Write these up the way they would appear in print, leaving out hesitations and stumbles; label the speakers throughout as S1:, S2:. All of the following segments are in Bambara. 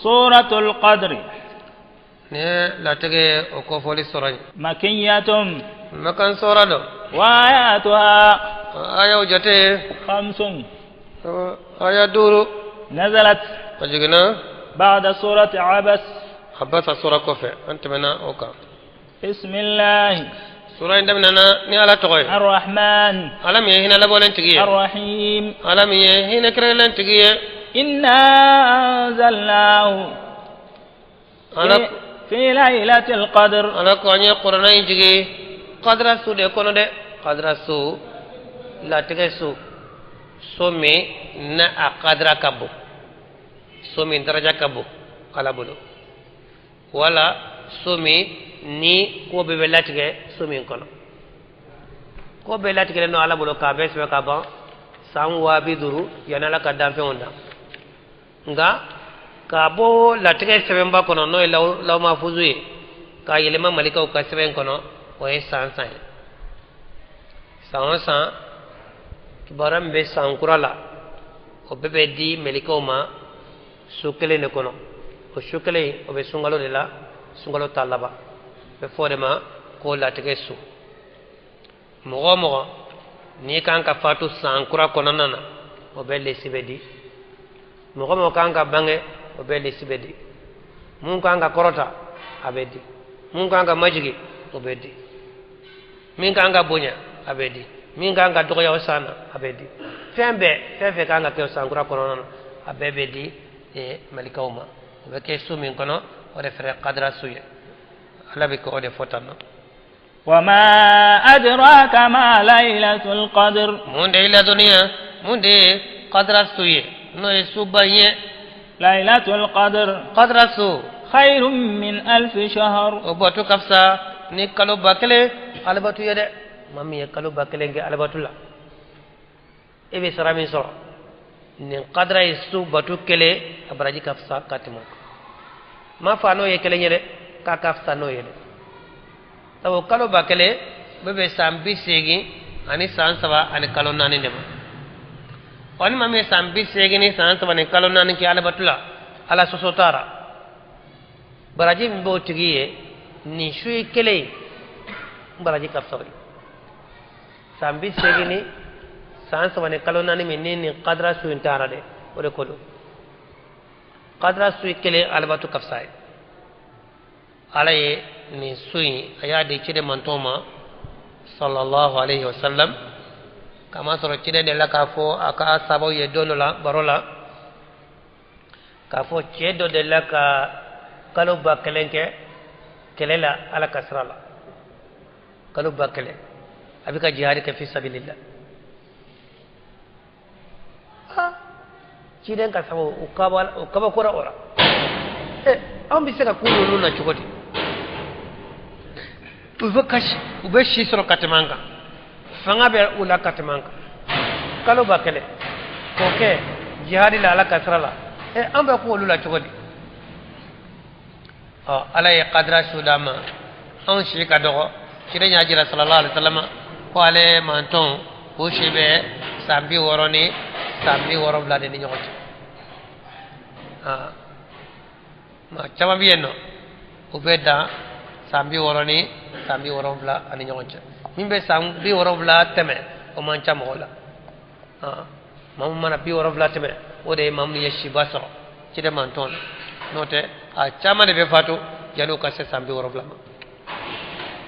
S1: سورة القدر.
S2: Ni ye latigɛ o kofɔli sɔrɔ yen.
S1: مكية.
S2: Makan sura don.
S1: وآياتها
S2: Ayaw jate
S1: خمس.
S2: Aya 5.
S1: نزلت
S2: A jiginna
S1: بعد سورة عبس.
S2: Abasa sura kɔfɛ, an tɛmɛna o kan.
S1: بسم الله
S2: Sura in daminɛna ni Ala tɔgɔ ye.
S1: الرحمن
S2: Ala min ye hinɛ labɔlen tigi ye.
S1: الرحيم.
S2: Ala min ye hinɛ kɛrɛnkɛrɛnlen tigi ye.
S1: إنا أنزلناه
S2: Ala
S1: في ليلة القدر.
S2: Ala ko an ye kuranɛ in jigi kadira su de kɔnɔ dɛ. Kadira su, latigɛ su, so min na a kadira ka bon, so min daraja ka bon Ala bolo, wala so min ni ko bɛɛ bɛ latigɛ so min kɔnɔ. Ko bɛɛ latigɛlen don Ala bolo k'a bɛɛ sɛbɛn ka ban san 5000 yanni Ala ka danfɛnw dan. Nka k'a bɔ latigɛ sɛbɛnba kɔnɔ, n'o ye lawmafuzu ye, k'a yɛlɛma malikaw ka sɛbɛn kɔnɔ, o ye san san ye. San o san, kibaruya min bɛ san kura la, o bɛɛ bɛ di mɛlikaw ma su kelen de kɔnɔ. O su kelen, o bɛ sunkalo de la, sunkalo ta laban bɛ fɔ o de ma ko latigɛ su. Mɔgɔ o mɔgɔ n'i kan ka fatu san kura kɔnɔna na, o bɛɛ lesi bɛ di. Mɔgɔ mɔgɔ kan ka bange, o bɛɛ lesi bɛ di. Mun kan ka kɔrɔta, a bɛ di. Mun kan ka majigi, o bɛ di. Min kan ka bonya, a bɛ di. Min kan ka dɔgɔya o san na, a bɛ di. Fɛn bɛɛ, fɛn fɛn kan ka kɛ san kura kɔnɔna na, a bɛɛ bɛ di malikaw ma. O bɛ kɛ su min kɔnɔ, o de fɛnɛ kadira su ye. Ala bɛ k'o de fɔ tan nɔ.
S1: وما أدراك ما ليلة القدر؟
S2: Mun de y'i ladɔnniya mun de ye kadira su ye, n'o ye suba ye?
S1: ليلة القدر
S2: Kadira su
S1: خير من ألف شهر.
S2: O bato ka fisa ni kalo 1000 alabatu ye dɛ. Maa min ye kalo 1000 kɛ alabatu la, e bɛ sara min sɔrɔ, nin kadira ye su batu kelen, a baraji ka fisa ka tɛmɛ o kan. M'a fɔ a n'o ye kelen ye dɛ, k'a ka fisa n'o ye dɛ. Sabu kalo 1000 bɛ bɛn san 83 ani san 3 ani kalo 4 de ma. Ɔ, ni maa min ye san 80 ni san 3 ni kalo 4 kɛ alabatu la, Ala sɔsɔ t'a ra, baraji min b'o tigi ye, nin su ye kelen ye, baraji ka fisa o ye san 80 ni san 3 ni kalo 4 min ni nin kadira su in taara dɛ. O de ko don, kadira su ye kelen alabatu ka fisa ye. Ala ye nin su in, a y'a di ciden mantɔn ma sallallahu alaihi wa sallam, k'a sɔrɔ ciden delila k'a fɔ a ka sabaw ye don dɔ la baro la, k'a fɔ cɛ dɔ delila ka kalo 1000 kɛ kɛlɛ la Ala ka sira la. Kalo 1000 a bɛ ka jihadi kɛ fi sabilillah. Ah, ciden ka sababu o kabakora o la. Ɛ, anw bɛ se ka kun ninnu na cogo di? U bɛ si sɔrɔ ka tɛmɛ an kan, fanga bɛ u la ka tɛmɛ an kan. Kalo 1000 k'o kɛ jihadi la Ala ka sira la, ɛ, an bɛ kun olu la cogo di? Ɔ, Ala ye kadira su d'an ma, anw si ka dɔgɔ. Ciden y'a jira sallallahu alaihi wasallam ko ale mantɔn o si bɛ san 60 ni san 70 de ni ɲɔgɔn cɛ. Aa, maa caman bɛ yen nɔ, u bɛ dan san 60 ni san 70 ani ɲɔgɔn cɛ. Min bɛ san 70 tɛmɛ, o man ca mɔgɔ la. Aa, maa min mana 70 tɛmɛ, o de ye maa min ye siba sɔrɔ ciden mantɔn na. N'o tɛ, a caman de bɛ fatu yanni u ka se san 70 ma.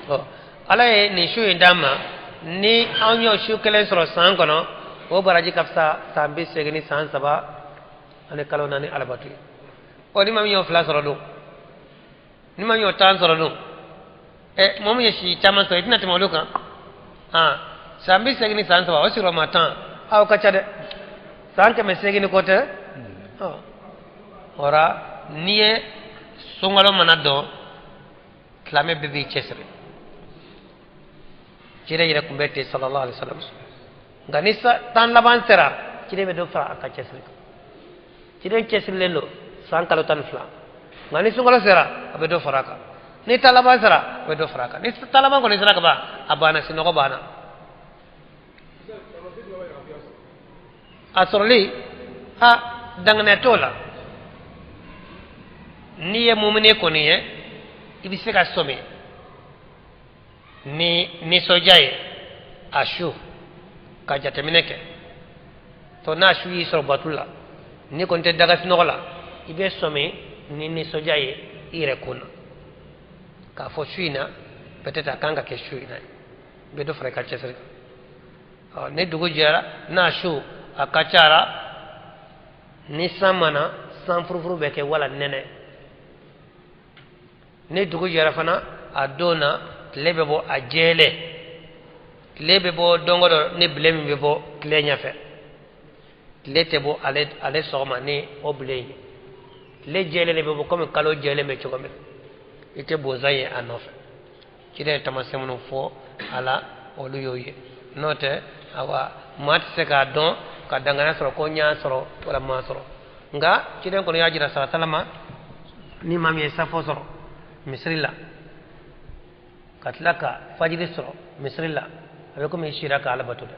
S2: Ɔ, Ala ye nin su in d'an ma. Ni anw y'o su kelen sɔrɔ san kɔnɔ, o baraji ka fisa san 80 ni san 3 ani kalo 4 alabatu ye. Ɔ, ni maa min y'o fila sɔrɔ dun, ni maa min y'o 10 sɔrɔ dun, ɛ, mɔgɔ min ye si caman sɔrɔ, i tɛna tɛmɛ olu kan. Han, san 80 ni san 3, o sigiyɔrɔma 10, aw ka ca dɛ, san 800 ni kɔ tɛ. Ɔ, o la n'i ye sunkalo mana dɔn, silamɛ bɛɛ b'i cɛsiri. Ciden yɛrɛ tun bɛ ten sallallahu alaihi wasallam. Nka ni tan laban sera, ciden bɛ dɔ fara a ka cɛsiri kan. Ciden cɛsirilen don san kalo 12, nka ni sunkalo sera, a bɛ dɔ fara a kan. Ni tan laban sera, a bɛ dɔ fara a kan. Ni tan laban kɔni sera ka ban, a banna, sinɔgɔ banna. A sɔrɔli a danganiya t'o la. N'i ye mumini kɔni ye, i bɛ se ka sɔmi ni nisɔndiya ye a su ka jateminɛ kɛ to n'a su y'i sɔrɔ batu la, n'i kɔni tɛ daga sunɔgɔ la, i bɛ sɔmi ni nisɔndiya ye i yɛrɛ kun na k'a fɔ su in na, peut-être a kan ka kɛ su in na ye, i bɛ dɔ fara i ka cɛsiri kan. Ɔ, ni dugu jɛra n'a su a ka ca la, ni san ma na, san furufuru bɛ kɛ wala nɛnɛ. Ni dugu jɛra fana, a don na tile bɛ bɔ a jɛlen, tile bɛ bɔ dɔngɔ dɔ ni bilen min bɛ bɔ tile ɲɛfɛ, tile tɛ bɔ ale sɔgɔma ni o bilen ye. Tile jɛlen de bɛ bɔ komi kalo jɛlen bɛ cogo min, i tɛ bozan ye a nɔfɛ. Ciden ye taamasiyɛn minnu fɔ a la, olu y'o ye. N'o tɛ, awa, maa tɛ se k'a dɔn ka danganiya sɔrɔ ko n y'a sɔrɔ wala n m'a sɔrɔ. Nka ciden kɔni y'a jira sala salama, ni maa min ye safo sɔrɔ misiri la ka tila ka fajiri sɔrɔ misiri la, a bɛ komi i sira ka Ala bato dɛ.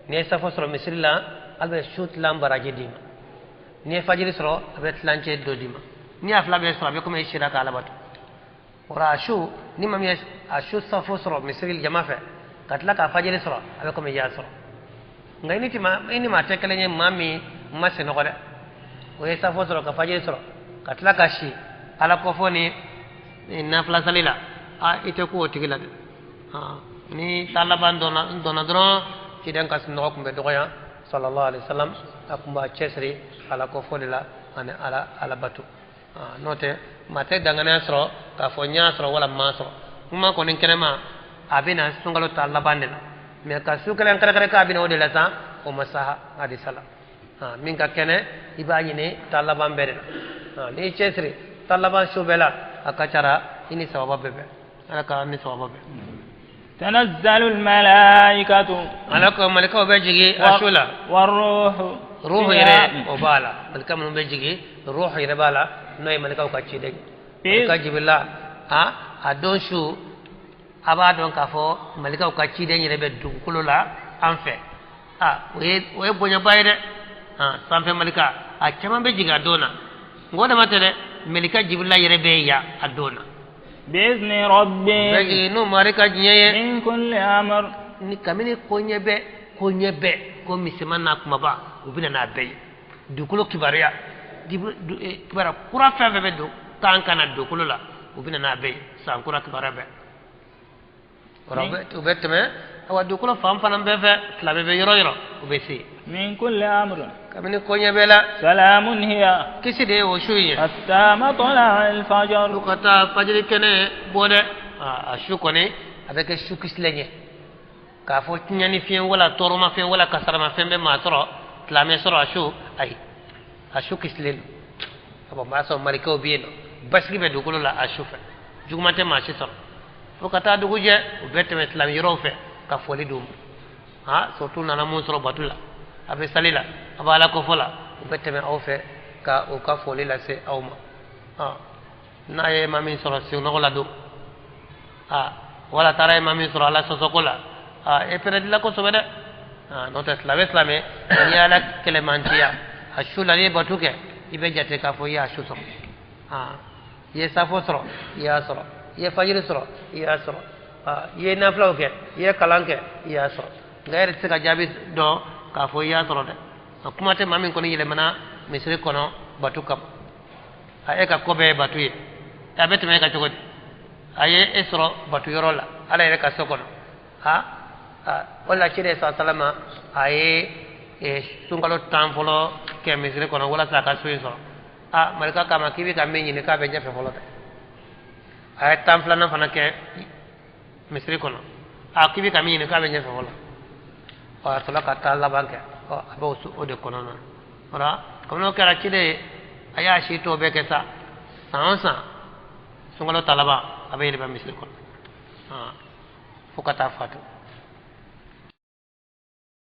S2: N'i ye safo sɔrɔ misiri la, Ala bɛ su tilan baraji d'i ma. N'i ye fajiri sɔrɔ, a bɛ tilancɛ dɔ d'i ma. N'i y'a fila bɛɛ sɔrɔ, a bɛ komi i sira ka Ala bato. O a su, ni maa min ye a su safo sɔrɔ misiri jama fɛ ka tila ka fajiri sɔrɔ, a bɛ komi i y'a sɔrɔ. Nka i ni maa tɛ kelen ye, maa min ma sunɔgɔ dɛ, o ye safo sɔrɔ ka fajiri sɔrɔ ka tila ka si Ala kɔfɔ ni nafila sali la, a i tɛ ko o tigi la dɛ. Ni taa laban dɔnna dɔrɔn, ciden ka sunɔgɔ tun bɛ dɔgɔya sallallahu alaihi wasallam, a tun b'a cɛsiri Ala kɔfɔ de la ani Ala bato. N'o tɛ, maa tɛ danganiya sɔrɔ k'a fɔ n y'a sɔrɔ wala n m'a sɔrɔ. Kuma kɔni kɛnɛma, a bɛ na sunkalo ta laban de la, mɛ ka su kelen kɛrɛkɛrɛ k'a bɛ na o de la sa, o ma saha hadisa la. Min ka kɛnɛ, i b'a ɲini ta laban bɛɛ de la. N'i cɛsiri ta laban su bɛɛ la, a ka ca la i ni sababa bɛɛ bɛn. Ala ka ni sababa bɛn.
S1: تنزل الملائكة.
S2: Ala ko malikaw bɛ jigin a su la.
S1: والروح.
S2: Ruhu yɛrɛ o b'a la. Malika minnu bɛ jigin, ruhu yɛrɛ b'a la, n'o ye malikaw ka ciden malika Jibila. A don su, a b'a dɔn k'a fɔ malikaw ka ciden yɛrɛ bɛ dugukolo la an fɛ. O ye bonyaba ye dɛ. Sanfɛ malika a caman bɛ jigin a don na, nka o dama tɛ dɛ, malika Jibila yɛrɛ bɛ yan a don na.
S1: بإذن
S2: Bɛ
S1: ربهم
S2: jigin n'o mari ka diɲɛ ye.
S1: من كل أمر.
S2: Ni kabini ko ɲɛ bɛ ko ɲɛ bɛɛ, ko misɛnman n'a kumaba, u bɛna n'a bɛɛ ye. Dugukolo kibaruya, kibaruya kura fɛn fɛn bɛ don kan ka na dugukolo la, u bɛna n'a bɛɛ ye. San kura kibaruya bɛɛ o la, u bɛ tɛmɛ, awa, dugukolo fan fana bɛɛ fɛ, silamɛ bɛ yɔrɔ yɔrɔ, u bɛ se.
S1: من كل أمر.
S2: Kabini ko ɲɛ bɛɛ la.
S1: سلام هي
S2: Kisi de ye o su in ye.
S1: حتى مطلع الفجر.
S2: Fo ka taa fajiri kɛnɛ bɔ dɛ. A su kɔni, a bɛ kɛ su kisilen ye k'a fɔ tiɲɛni fiɲɛ wala tɔɔrɔma fɛn wala kasarama fɛn bɛ maa sɔrɔ, silamɛ sɔrɔ a su, ayi, a su kisilen don. A bɔ b'a sɔrɔ malikaw bɛ yen nɔ, basigi bɛ dugukolo la a su fɛ, juguman tɛ maa si sɔrɔ fo ka taa dugu jɛ. U bɛ tɛmɛ silamɛ yɔrɔw fɛ ka foli d'u ma. Surtout nana mun sɔrɔ batu la, a bɛ sali la, a bɛ Ala kofɔ la, u bɛ tɛmɛ aw fɛ ka u ka foli lase aw ma. N'a ye maa min sɔrɔ sunɔgɔ la don, wala taara ye maa min sɔrɔ Ala sɔsɔko la, e pɛrɛdila kosɛbɛ dɛ. N'o tɛ, silamɛ silamɛ, n'i ye Ala kɛlɛmantiya a su la, n'i ye batu kɛ, i bɛ jate k'a fɔ i y'a su sɔrɔ. I ye safo sɔrɔ, i y'a sɔrɔ. I ye fajiri sɔrɔ, i y'a sɔrɔ. I ye nafilaw kɛ, i ye kalan kɛ, i y'a sɔrɔ. Nka e yɛrɛ tɛ se ka jaabi dɔn k'a fɔ i y'a sɔrɔ dɛ. A kuma tɛ maa min kɔni yɛlɛmana misiri kɔnɔ batu kama, a e ka ko bɛɛ ye batu ye, a bɛ tɛmɛ e ka cogo di? A ye e sɔrɔ batu yɔrɔ la, Ala yɛrɛ ka so kɔnɔ. Ha o la, ciden sa salama a ye sunkalo 10 fɔlɔ kɛ misiri kɔnɔ walasa a ka so in sɔrɔ. Malika k'a ma k'i bɛ ka min ɲini, k'a bɛ ɲɛfɛ fɔlɔ dɛ. A ye 12nan fana kɛ misiri kɔnɔ. K'i bɛ ka min ɲini, k'a bɛ ɲɛfɛ fɔlɔ. Ɔ, a sɔrɔla ka taa laban kɛ. Ɔ, a bɛ o de kɔnɔna na. O la, kabini o kɛra, ciden ye a y'a si tɔ bɛɛ kɛ sa, san o san sunkalo ta laban, a bɛ yɛlɛma misiri kɔnɔ fo ka taa fatu.